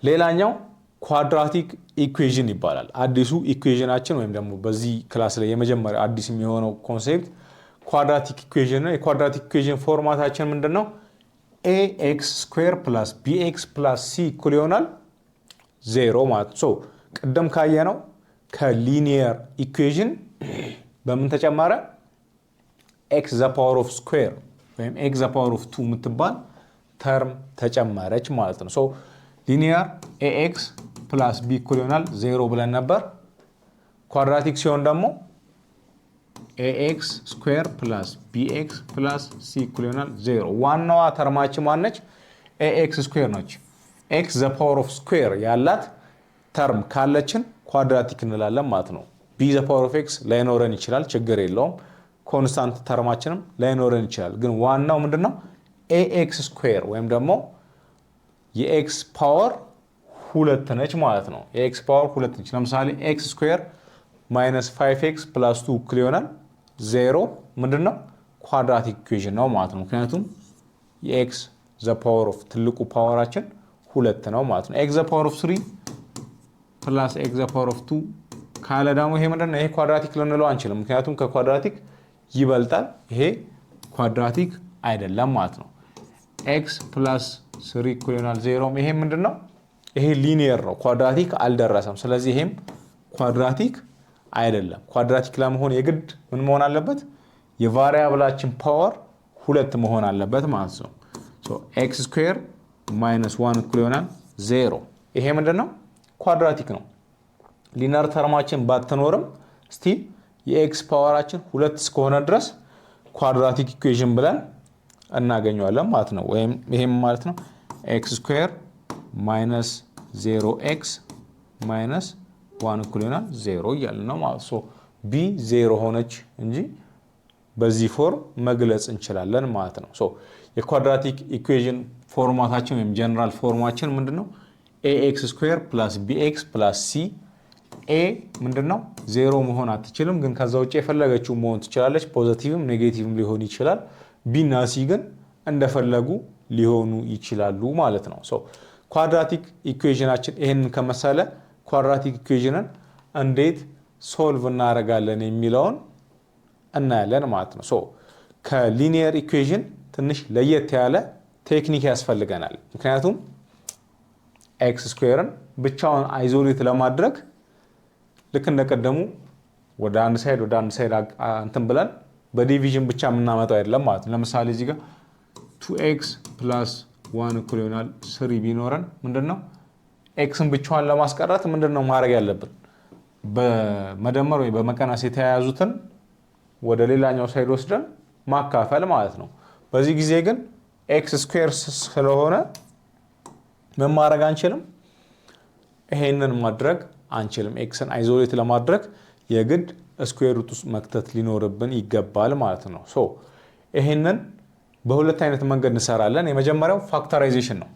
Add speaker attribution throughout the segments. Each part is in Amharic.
Speaker 1: ሌላኛው quadratic equation ይባላል። አዲሱ equation ኣችን ወይም ደግሞ በዚህ class ላይ የመጀመሪያ አዲስ የሚሆነው concept quadratic equation ነው። የ quadratic equation format ኣችን ምንድን ነው? A x square plus bx plus c እኩል ይሆናል ዜሮ ማለት ነው። ቅድም ካየነው ከ linear equation በምን ተጨመረ? X the power of square ወይም x the power of two የምትባል term ተጨመረች ማለት ነው። So linear ax plus b እኩል ይሆናል ዜሮ ብለን ነበር። Quadratic ሲሆን ደግሞ ax square plus bx plus c እኩል ይሆናል ዜሮ። ዋናዋ term ኣችን ማነች? Ax square ነች። X the power of square ያላት term ካለችን quadratic እንላለን ማለት ነው። B the power of x ላይኖረን ይችላል፣ ችግር የለውም። Constant term ኣችንም ላይኖረን ይችላል። ግን ዋናው ምንድን ነው? Ax square ወይም ደግሞ የ x power ሁለት ነች ማለት ነው። የ x power ሁለት ነች። ለምሳሌ x square minus 5 x plus 2 እኩል ይሆናል ዜሮ ምንድን ነው? Quadratic equation ነው ማለት ነው። ምክንያቱም የ x the power of ትልቁ power ኣችን ሁለት ነው ማለት ነው። X the power of 3 plus x the power of 2 ካለ ደግሞ ይሄ ምንድን ነው? ይሄ quadratic ልንለው አንችልም። ምክንያቱም ከ quadratic ይበልጣል። ይሄ quadratic አይደለም ማለት ነው። X plus 3 እኩል ይሆናል ዜሮም ይሄ ምንድን ነው? ይሄ linear ነው፣ quadratic አልደረሰም። ስለዚህ ይሄም quadratic አይደለም። Quadratic ለመሆን የግድ ምን መሆን አለበት? የ variable ኣችን power ሁለት መሆን አለበት ማለት ነው። X square minus 1 እኩል ይሆናል ዜሮ። ይሄ ምንድን ነው? Quadratic ነው። Linear term ኣችን ባትኖርም still የ x power ኣችን ሁለት እስከሆነ ድረስ quadratic equation ብለን እናገኘዋለን ማለት ነው። ወይም ይሄም ማለት ነው x square minus 0 x minus 1 እኩል ይሆናል ዜሮ እያልን ነው ማለት ነው። B zero ሆነች እንጂ በዚህ form መግለጽ እንችላለን ማለት ነው። So የ quadratic equation format ኣችን ወይም general form ኣችን ምንድን ነው? Ax square plus bx plus c። A ምንድን ነው? ዜሮ መሆን አትችልም፣ ግን ከዛ ውጭ የፈለገችው መሆን ትችላለች። Positive ም negative ም ሊሆን ይችላል። B እና c ግን እንደፈለጉ ሊሆኑ ይችላሉ ማለት ነው። So quadratic equation ኣችን ይህንን ከመሰለ quadratic equation ን እንዴት solve እናደርጋለን የሚለውን እናያለን ማለት ነው። So ከ linear equation ትንሽ ለየት ያለ technique ያስፈልገናል። ምክንያቱም x square ን ብቻውን isolate ለማድረግ ልክ እንደቀደሙ ወደ አንድ side እንትን ብለን በ division ብቻ የምናመጣው አይደለም ማለት ነው። ለምሳሌ እዚህ ጋር 2 x plus 1 እኩል ይሆናል 3 ቢኖረን ምንድን ነው x ን ብቻዋን ለማስቀረት ምንድን ነው ማድረግ ያለብን? በመደመር ወይ በመቀነስ የተያያዙትን ወደ ሌላኛው side ወስደን ማካፈል ማለት ነው። በዚህ ጊዜ ግን x square ስለሆነ ምን ማድረግ አንችልም? ይሄንን ማድረግ አንችልም። X ን isolate ለማድረግ የግድ square root ውስጥ መክተት ሊኖርብን ይገባል ማለት ነው። So ይሄንን በሁለት አይነት መንገድ እንሰራለን። የመጀመሪያው factorization ነው።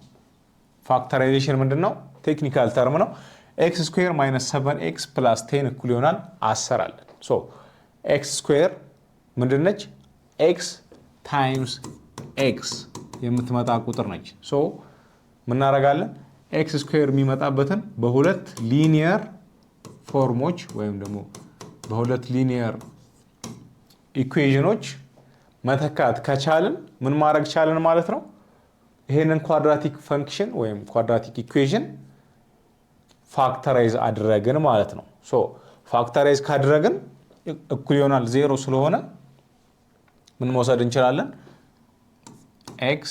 Speaker 1: Factorization ምንድን ነው? Technical term ነው። X square minus 7 x plus 10 እኩል ይሆናል 10 አለን። So x square ምንድን ነች? X times x የምትመጣ ቁጥር ነች። So ምናደርጋለን? X square የሚመጣበትን በሁለት linear form ኦች ወይም ደግሞ በሁለት linear equation ኖች መተካት ከቻልን ምን ማድረግ ቻልን ማለት ነው? ይሄንን quadratic function ወይም quadratic equation factorize አደረግን ማለት ነው። So factorize ካደረግን እኩል ይሆናል ዜሮ ስለሆነ ምን መውሰድ እንችላለን? X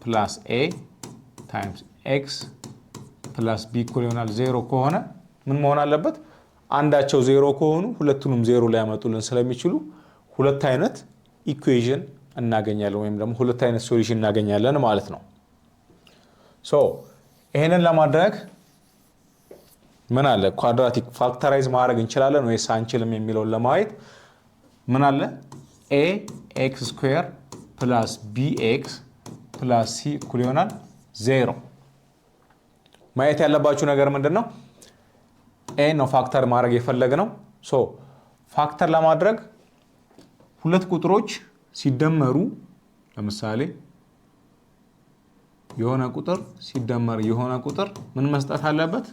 Speaker 1: plus a times x plus b እኩል ይሆናል ዜሮ ከሆነ ምን መሆን አለበት? አንዳቸው ዜሮ ከሆኑ ሁለቱንም ዜሮ ሊያመጡልን ስለሚችሉ ሁለት አይነት equation እናገኛለን ወይም ደግሞ ሁለት አይነት solution እናገኛለን ማለት ነው። So ይሄንን ለማድረግ ምን አለ quadratic factorize ማድረግ እንችላለን ወይስ አንችልም የሚለውን ለማየት ምን አለ a x square plus b x plus c እኩል ይሆናል ዜሮ። ማየት ያለባችሁ ነገር ምንድን ነው? A ነው factor ማድረግ የፈለግነው። So factor ለማድረግ ሁለት ቁጥሮች ሲደመሩ ለምሳሌ የሆነ ቁጥር ሲደመር የሆነ ቁጥር ምን መስጠት አለበት?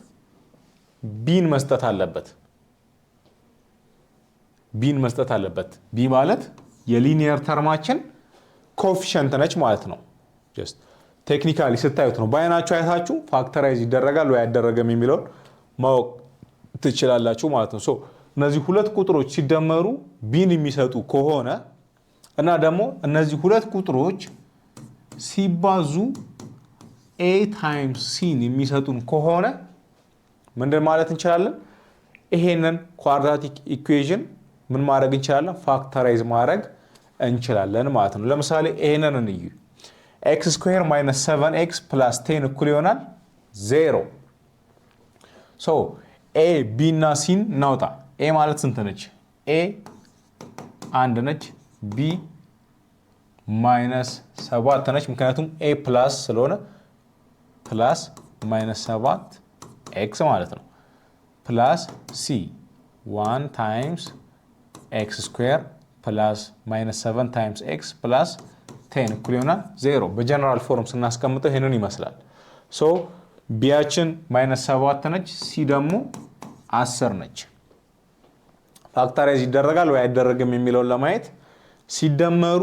Speaker 1: B ን መስጠት አለበት። B ን መስጠት አለበት። B ማለት የ linear term ኣችን coefficient ነች ማለት ነው። Just technically ስታዩት ነው፣ በአይናችሁ አይታችሁ factorize ይደረጋል ወይ አይደረግም የሚለውን ማወቅ ትችላላችሁ ማለት ነው። So እነዚህ ሁለት ቁጥሮች ሲደመሩ B ን የሚሰጡ ከሆነ እና ደግሞ እነዚህ ሁለት ቁጥሮች ሲባዙ A times C ን የሚሰጡን ከሆነ ምንድን ማለት እንችላለን? ይሄንን quadratic equation ምን ማድረግ እንችላለን? Factorize ማድረግ እንችላለን ማለት ነው። ለምሳሌ ይሄንን እንዩ። x square minus 7 x plus 10 እኩል ይሆናል 0። So A፣ B እና C ን እናውጣ። A ማለት ስንት ነች? A አንድ ነች። B minus ሰባት ነች። ምክንያቱም A plus ስለሆነ plus minus ሰባት x ማለት ነው። Plus C one times x square plus minus seven times x plus 10 እኩል ይሆናል 0። በ general form ስናስቀምጠው ይሄንን ይመስላል። So B ያችን minus ሰባት ነች፣ C ደግሞ 10 ነች። Factorize ይደረጋል ወይ አይደረግም የሚለውን ለማየት ሲደመሩ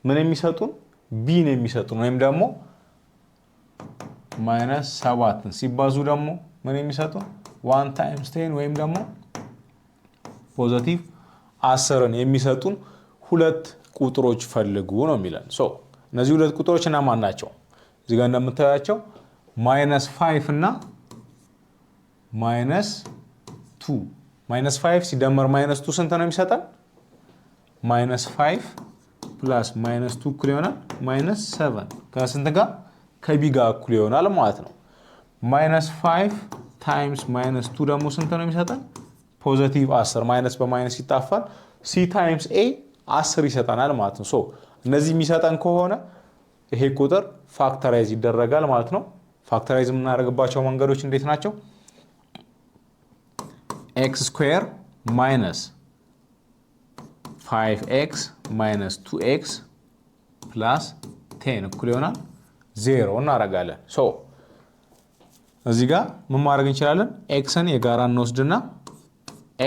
Speaker 1: ምን የሚሰጡን? B ን የሚሰጡን ወይም ደግሞ minus ሰባትን ሲባዙ ደግሞ ምን የሚሰጡን? One times 10 ወይም ደግሞ positive 10ን የሚሰጡን ሁለት ቁጥሮች ፈልጉ ነው የሚለን። So እነዚህ ሁለት ቁጥሮች እነማን ናቸው? እዚህ ጋር እንደምታያቸው minus five እና minus two። Minus five ሲደመር minus two ስንት ነው የሚሰጠን? Minus five plus minus two እኩል ይሆናል minus seven። ከስንት ጋር? ከ B ጋር እኩል ይሆናል ማለት ነው። Minus five times minus two ደግሞ ስንት ነው የሚሰጠን? Positive 10። Minus በ minus ይጣፋል። C times A 10 ይሰጠናል ማለት ነው። So እነዚህ የሚሰጠን ከሆነ ይሄ ቁጥር factorize ይደረጋል ማለት ነው። Factorize የምናደርግባቸው መንገዶች እንዴት ናቸው? X square minus 5 x minus 2 x plus 10 እኩል ይሆናል 0 እናደርጋለን። So እዚህ ጋር ምን ማድረግ እንችላለን? x ን የጋራ እንወስድና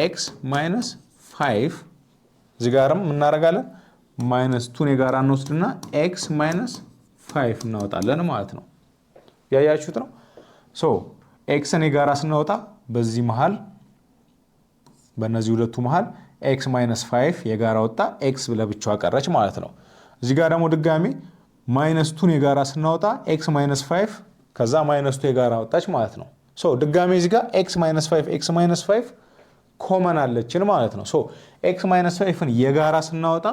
Speaker 1: x minus 5፣ እዚህ ጋርም እናደርጋለን፣ minus two ን የጋራ እንወስድና x minus 5 እናወጣለን ማለት ነው። ያያችሁት ነው። So x ን የጋራ ስናወጣ በዚህ መሃል፣ በእነዚህ ሁለቱ መሃል x minus 5 የጋራ ወጣ፣ x ለብቻዋ ቀረች ማለት ነው። እዚህ ጋር ደግሞ ድጋሚ minus two ን የጋራ ስናወጣ x minus 5 ከዛ minus two የጋራ ወጣች ማለት ነው። So ድጋሚ እዚህ ጋር x minus 5፣ x minus 5 common አለችን ማለት ነው። So x minus 5 ን የጋራ ስናወጣ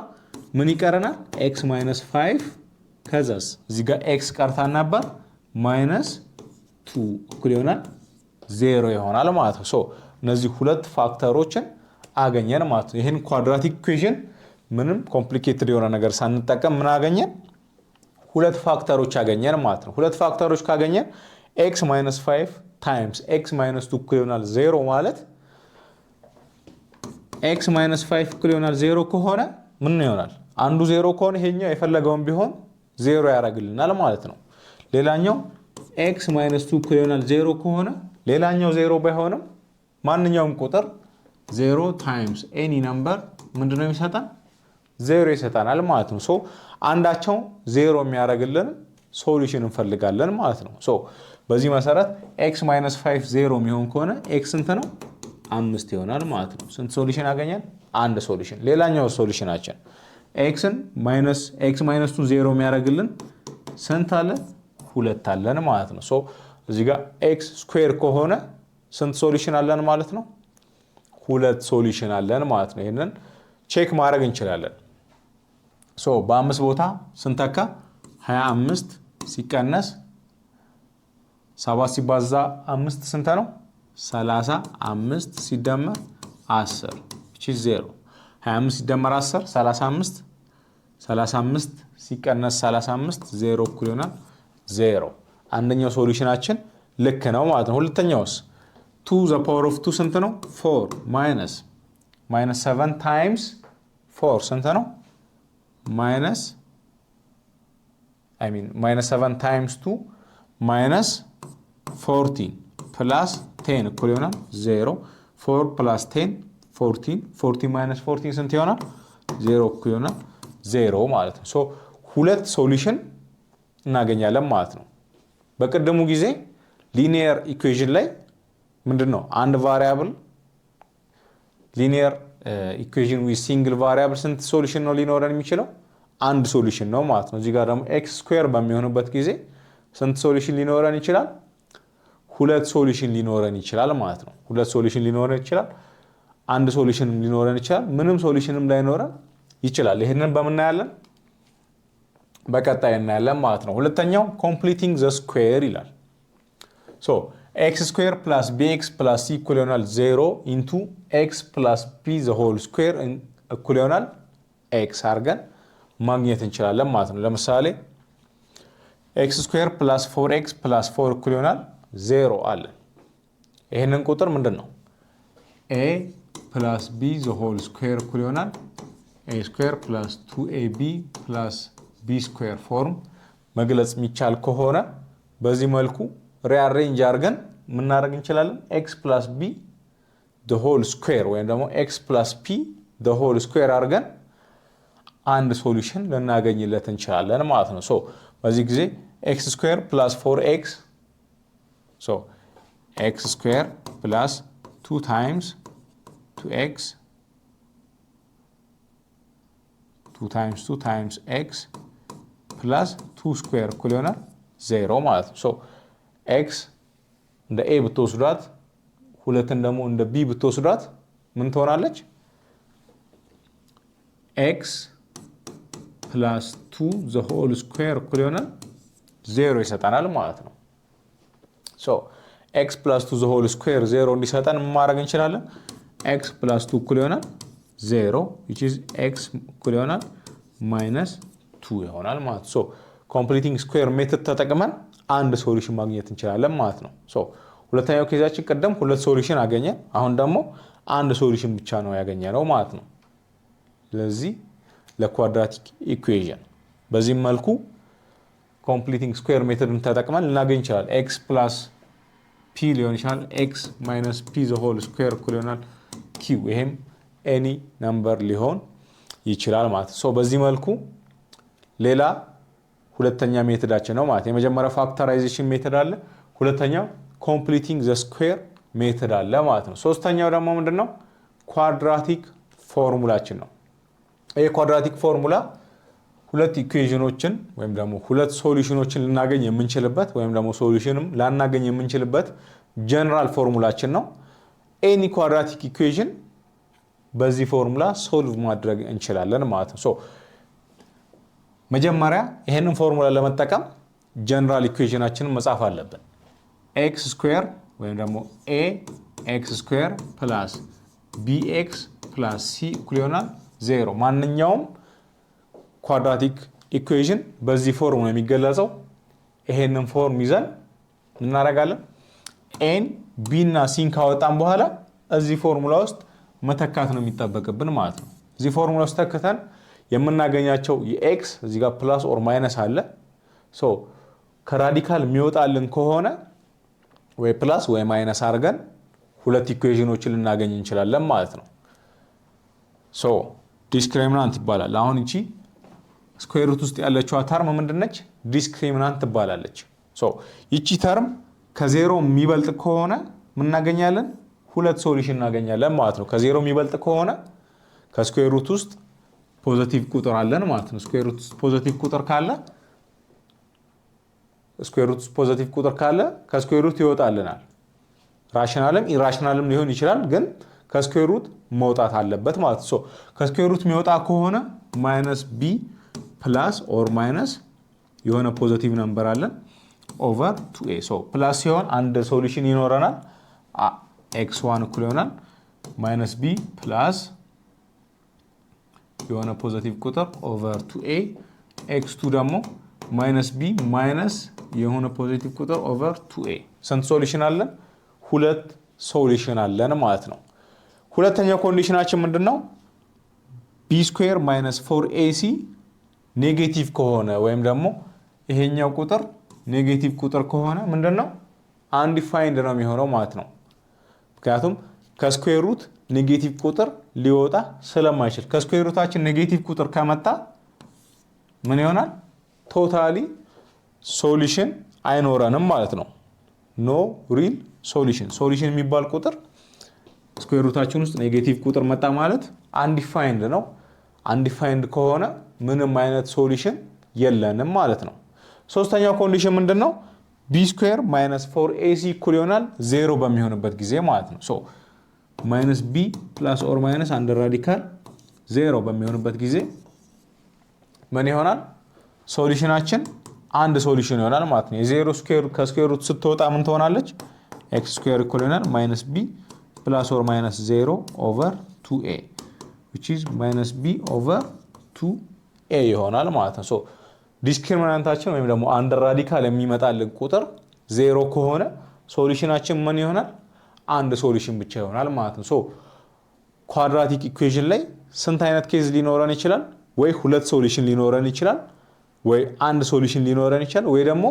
Speaker 1: ምን ይቀረናል? x minus 5፣ ከዛስ እዚህ ጋር x ቀርታ ነበር፣ minus two እኩል ይሆናል 0 ይሆናል ማለት ነው። So እነዚህ ሁለት factor ኦችን አገኘን ማለት ነው። ይህን quadratic equation ምንም complicated የሆነ ነገር ሳንጠቀም ምን አገኘን? ሁለት factor ኦች አገኘን ማለት ነው። ሁለት factor ኦች ካገኘን x minus 5 times x minus 2 እኩል ይሆናል 0 ማለት x minus 5 እኩል ይሆናል 0 ከሆነ ምን ይሆናል? አንዱ 0 ከሆነ ይሄኛው የፈለገውን ቢሆን 0 ያደርግልናል ማለት ነው። ሌላኛው x minus 2 እኩል ይሆናል 0 ከሆነ ሌላኛው 0 ባይሆንም ማንኛውም ቁጥር 0 times any number ምንድነው የሚሰጠን? 0 ይሰጠናል ማለት ነው። So አንዳቸው 0 የሚያደርግልን solution እንፈልጋለን ማለት ነው። So በዚህ መሰረት x minus 5 0 የሚሆን ከሆነ x ስንት ነው? አምስት ይሆናል ማለት ነው። ስንት solution አገኘን? አንድ solution። ሌላኛው solution ኣችን x ን minus x minus two 0 የሚያደርግልን ስንት አለ? ሁለት አለን ማለት ነው። So እዚህ ጋር x square ከሆነ ስንት solution አለን ማለት ነው? ሁለት solution አለን ማለት ነው። ይህንን check ማድረግ እንችላለን። So በአምስት ቦታ ስንተካ 25 ሲቀነስ 7 ሲባዛ አምስት ስንት ነው? 35 ሲደመር 10፣ እቺ 0። 25 ሲደመር 10 35፣ 35 ሲቀነስ 35 0 እኩል ይሆናል 0። አንደኛው solution ኣችን ልክ ነው ማለት ነው። ሁለተኛውስ 2 the power of 2 ስንት ነው? 4 minus 7 times 4 ስንት ነው? Minus I mean, minus 7 times 2 minus 14 plus 10 እኩል ይሆናል 0። 4 plus 10, 14። 14 minus 14 ስንት ይሆናል? 0 እኩል ይሆናል 0 ማለት ነው። So ሁለት solution እናገኛለን ማለት ነው። በቅድሙ ጊዜ linear equation ላይ ምንድን ነው፣ አንድ variable linear equation with single variable ስንት solution ነው ሊኖረን የሚችለው? አንድ solution ነው ማለት ነው። እዚህ ጋር ደግሞ x square በሚሆንበት ጊዜ ስንት solution ሊኖረን ይችላል? ሁለት solution ሊኖረን ይችላል ማለት ነው። ሁለት solution ሊኖረን ይችላል። አንድ solution ሊኖረን ይችላል። ምንም solution ም ላይኖረን ይችላል። ይህንን በምናያለን በቀጣይ እናያለን ማለት ነው። ሁለተኛው completing the square ይላል። So x square plus bx plus c እኩል ይሆናል zero into x plus b the whole square እኩል ይሆናል x አድርገን ማግኘት እንችላለን ማለት ነው። ለምሳሌ x square plus four x plus four እኩል ይሆናል ዜሮ አለን። ይህንን ቁጥር ምንድን ነው፣ a plus b the whole square እኩል ይሆናል a square plus two a b plus b square form መግለጽ የሚቻል ከሆነ በዚህ መልኩ rearrange አድርገን ምናደርግ እንችላለን። x plus b whole square ወይም ደግሞ x plus p whole square አድርገን አንድ solution ልናገኝለት እንችላለን ማለት ነው። So በዚህ ጊዜ x square plus four x, so x square plus two times two x, two times two times x plus two square እኩል ይሆናል ዜሮ ማለት ነው። So x እንደ a ብትወስዷት፣ ሁለትን ደግሞ እንደ b ብትወስዷት ምን ትሆናለች? X plus two the whole square እኩል ይሆናል ዜሮ ይሰጠናል ማለት ነው። So x plus two the whole square zero እንዲሰጠን ምን ማድረግ እንችላለን? X plus two እኩል ይሆናል zero, which is x እኩል ይሆናል minus two ይሆናል ማለት ነው። So completing square method ተጠቅመን አንድ solution ማግኘት እንችላለን ማለት ነው። So ሁለተኛው case ኣችን ቅድም ሁለት solution አገኘን፣ አሁን ደግሞ አንድ solution ብቻ ነው ያገኘነው ማለት ነው። ለዚህ ለ quadratic equation በዚህም መልኩ completing square method ን ተጠቅመን ልናገኝ እንችላለን። X plus p ሊሆን ይችላል። X minus p the whole square እኩል ይሆናል q። ይሄም any number ሊሆን ይችላል ማለት ነው። በዚህ መልኩ ሌላ ሁለተኛ method ኣችን ነው ማለት። የመጀመሪያው factorization method አለ። ሁለተኛው completing the square method አለ ማለት ነው። ሶስተኛው ደግሞ ምንድን ነው? Quadratic formula ኣችን ነው። ይህ quadratic formula ሁለት equation ኖችን ወይም ደግሞ ሁለት solution ኖችን ልናገኝ የምንችልበት ወይም ደግሞ solution ም ላናገኝ የምንችልበት general formula ኣችን ነው። Any quadratic equation በዚህ formula solve ማድረግ እንችላለን ማለት ነው። So መጀመሪያ ይሄንን ፎርሙላ ለመጠቀም general equation ኣችንን መጻፍ አለብን። X square ወይም ደግሞ a x square plus b x plus c እኩል ይሆናል ዜሮ። ማንኛውም quadratic equation በዚህ form ነው የሚገለጸው። ይሄንን form ይዘን እናደርጋለን። A ን፣ b እና c ን ካወጣን በኋላ እዚህ ፎርሙላ ውስጥ መተካት ነው የሚጠበቅብን ማለት ነው። እዚህ ፎርሙላ ውስጥ ተክተን የምናገኛቸው የ x እዚህ ጋር plus or minus አለ። So ከ radical የሚወጣልን ከሆነ ወይ plus ወይ minus አድርገን ሁለት equation ኖችን ልናገኝ እንችላለን ማለት ነው። So discriminant ይባላል። አሁን እቺ square root ውስጥ ያለችዋ term ምንድነች? Discriminant ትባላለች። So ይቺ term ከ ዜሮ የሚበልጥ ከሆነ ምናገኛለን? ሁለት solution እናገኛለን ማለት ነው። ከዜሮ የሚበልጥ ከሆነ ከ square root ውስጥ positive ቁጥር አለን ማለት ነው። Square root ውስጥ positive ቁጥር ካለ፣ square root ውስጥ positive ቁጥር ካለ ከ square root ይወጣልናል። Rational ም irrational ም ሊሆን ይችላል፣ ግን ከ square root መውጣት አለበት ማለት ነው። ከ square root የሚወጣ ከሆነ minus b plus or minus የሆነ positive number አለን over two a። So plus ሲሆን አንድ solution ይኖረናል። X one እኩል ይሆናል minus b plus የሆነ positive ቁጥር over two a። X two ደግሞ minus b minus የሆነ positive ቁጥር over two a። ስንት solution አለን? ሁለት solution አለን ማለት ነው። ሁለተኛው condition ኣችን ምንድን ነው? B square minus four ac negative ከሆነ ወይም ደግሞ ይሄኛው ቁጥር negative ቁጥር ከሆነ ምንድነው? Undefined ነው የሚሆነው ማለት ነው። ምክንያቱም ከ square root negative ቁጥር ሊወጣ ስለማይችል ከ square root ኣችን negative ቁጥር ከመጣ ምን ይሆናል? Totally solution አይኖረንም ማለት ነው። No real solution። Solution የሚባል ቁጥር square root ኣችን ውስጥ negative ቁጥር መጣ ማለት undefined ነው። Undefined ከሆነ ምንም አይነት solution የለንም ማለት ነው። ሶስተኛው condition ምንድነው? B square minus 4 ac እኩል ይሆናል ዜሮ በሚሆንበት ጊዜ ማለት ነው። So minus b plus or minus under radical zero በሚሆንበት ጊዜ ምን ይሆናል? Solution ኣችን አንድ solution ይሆናል ማለት ነው። የ zero square ከ square root ስትወጣ ምን ትሆናለች? X square እኩል ይሆናል minus b plus or minus zero over 2a, which is minus b over 2a ይሆናል ማለት ነው። So discriminant ኣችን ወይም ደግሞ under radical የሚመጣልን ቁጥር ዜሮ ከሆነ solution ኣችን ምን ይሆናል? አንድ solution ብቻ ይሆናል ማለት ነው። So quadratic equation ላይ ስንት አይነት case ሊኖረን ይችላል? ወይ ሁለት solution ሊኖረን ይችላል፣ ወይ አንድ solution ሊኖረን ይችላል፣ ወይ ደግሞ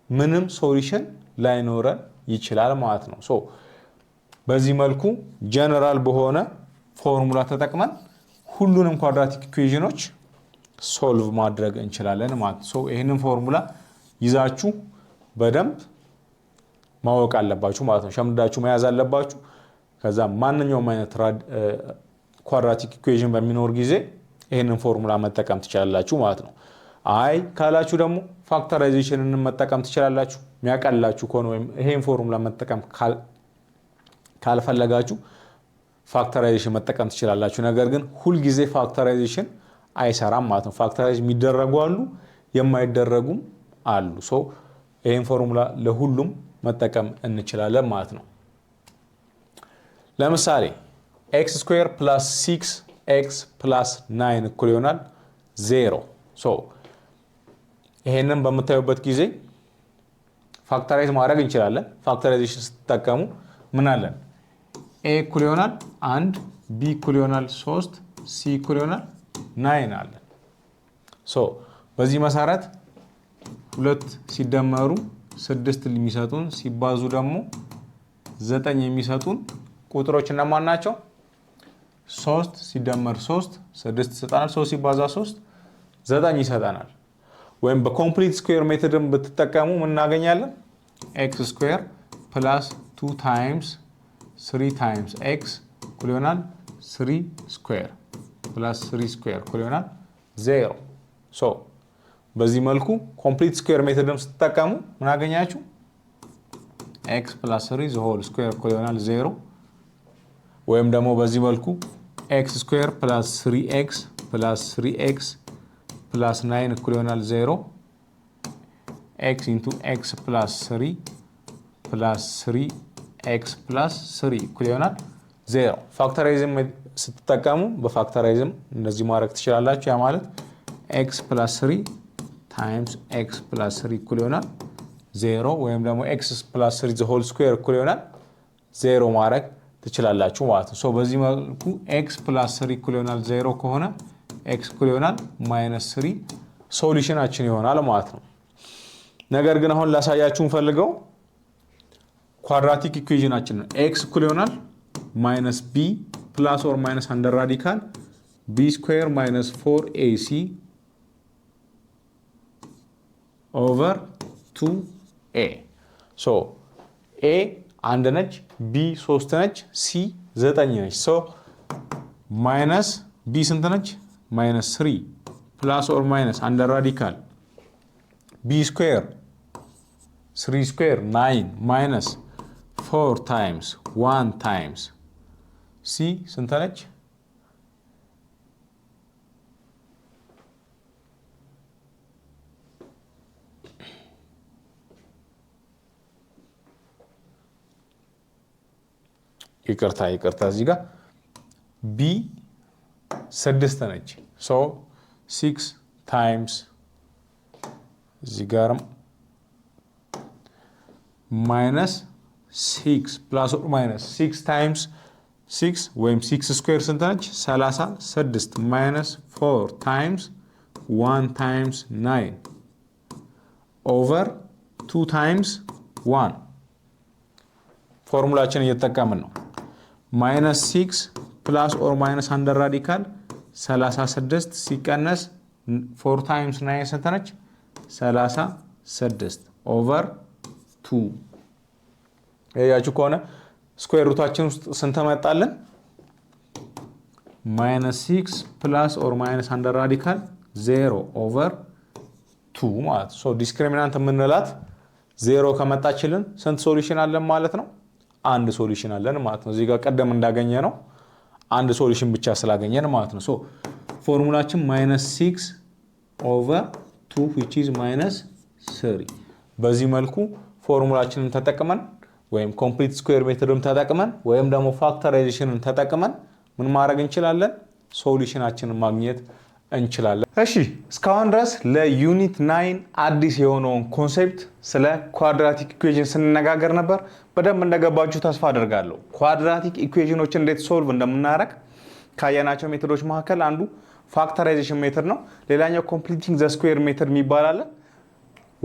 Speaker 1: ምንም solution ላይኖረን ይችላል ማለት ነው። So በዚህ መልኩ ጀነራል በሆነ ፎርሙላ ተጠቅመን ሁሉንም quadratic equation ኖች solve ማድረግ እንችላለን ማለት ነው። So ይህንን ፎርሙላ ይዛችሁ በደንብ ማወቅ አለባችሁ ማለት ነው። ሸምድዳችሁ መያዝ አለባችሁ። ከዛ ማንኛውም አይነት quadratic equation በሚኖር ጊዜ ይህንን ፎርሙላ መጠቀም ትችላላችሁ ማለት ነው። አይ ካላችሁ ደግሞ factorization ን መጠቀም ትችላላችሁ። የሚያቀላችሁ ከሆነ ወይም ይሄን ፎርሙላ መጠቀም ካልፈለጋችሁ factorization መጠቀም ትችላላችሁ። ነገር ግን ሁልጊዜ factorization አይሰራም ማለት ነው። Factorize የሚደረጉ አሉ፣ የማይደረጉም አሉ። So ይህን ፎርሙላ ለሁሉም መጠቀም እንችላለን ማለት ነው። ለምሳሌ x square plus six x plus nine እኩል ይሆናል zero። So ይሄንን በምታዩበት ጊዜ factorize ማድረግ እንችላለን። Factorization ስትጠቀሙ ምን አለን? a እኩል ይሆናል አንድ፣ b እኩል ይሆናል ሶስት፣ c እኩል ይሆናል nine አለን። So በዚህ መሰረት ሁለት ሲደመሩ ስድስት የሚሰጡን ሲባዙ ደግሞ ዘጠኝ የሚሰጡን ቁጥሮች እነማን ናቸው? ሶስት ሲደመር ሶስት ስድስት ይሰጠናል። ሶስት ሲባዛ ሶስት ዘጠኝ ይሰጠናል። ወይም በ complete square method ን ብትጠቀሙ ምን እናገኛለን? X square plus two times three times x እኩል ይሆናል three square plus three square እኩል ይሆናል zero። So በዚህ መልኩ complete square method ም ስትጠቀሙ ምን አገኛችሁ? X plus three the whole square እኩል ይሆናል ዜሮ። ወይም ደግሞ በዚህ መልኩ x square plus three x plus three x plus nine እኩል ይሆናል zero፣ x into x plus three plus three x plus three እኩል ይሆናል zero። Factorize ም ስትጠቀሙ በ factorize ም እንደዚህ ማድረግ ትችላላችሁ። ያ ማለት x plus three times x plus three እኩል ይሆናል ዜሮ ወይም ደግሞ x plus three the whole square እኩል ይሆናል ዜሮ ማድረግ ትችላላችሁ ማለት ነው። So በዚህ መልኩ x plus three እኩል ይሆናል ዜሮ ከሆነ x እኩል ይሆናል minus three solution ኣችን ይሆናል ማለት ነው። ነገር ግን አሁን ላሳያችሁ የምፈልገው quadratic equation ኣችን ነው። x እኩል ይሆናል minus b plus or minus under radical b square minus 4ac over 2a። So a አንድ ነች፣ b ሶስት ነች፣ c ዘጠኝ ነች። So minus b ስንት ነች? Minus three plus or minus under radical b square, three square nine, minus four times one times c ስንት ነች? ይቅርታ ይቅርታ፣ እዚህ ጋር b ስድስት ነች። So six times እዚህ ጋርም minus six plus or minus six times six ወይም six square ስንት ነች? 36 minus four times one times nine Over two times one formula ችን እየተጠቀምን ነው። Minus six plus or minus under radical 36 ሲቀነስ four times nine ስንት ነች? 36 over two። ያያችሁ ከሆነ square root ኣችን ውስጥ ስንት መጣልን? Minus six plus or minus under radical 0 over two ማለት ነው። Discriminant የምንላት ዜሮ ከመጣችልን ስንት solution አለን ማለት ነው? አንድ solution አለን ማለት ነው። እዚህ ጋር ቀደም እንዳገኘነው አንድ solution ብቻ ስላገኘን ማለት ነው። So formula ችን minus six over two, which is minus three። በዚህ መልኩ ፎርሙላችንን ተጠቅመን ወይም complete square method ን ተጠቅመን ወይም ደግሞ factorization ን ተጠቅመን ምን ማድረግ እንችላለን? Solution ኣችንን ማግኘት እንችላለን። እሺ፣ እስካሁን ድረስ ለ unit 9 አዲስ የሆነውን concept ስለ quadratic equation ስንነጋገር ነበር። በደንብ እንደገባችሁ ተስፋ አደርጋለሁ። Quadratic equation ኖችን እንዴት solve እንደምናደርግ ካየናቸው method ኦች መካከል አንዱ factorization method ነው። ሌላኛው completing the square method የሚባል አለ።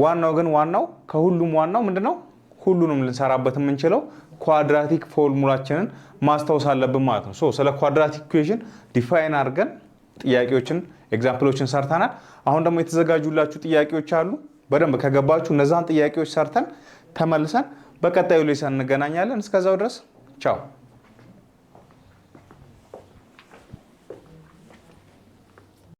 Speaker 1: ዋናው ግን ዋናው ከሁሉም ዋናው ምንድነው? ሁሉንም ልንሰራበት የምንችለው quadratic formula ችንን ማስታወስ አለብን ማለት ነው። So ስለ quadratic equation define አድርገን ጥያቄዎችን፣ example ኦችን ሰርተናል። አሁን ደግሞ የተዘጋጁላችሁ ጥያቄዎች አሉ። በደንብ ከገባችሁ እነዛን ጥያቄዎች ሰርተን ተመልሰን በቀጣዩ lesson እንገናኛለን። እስከዛው ድረስ ቻው።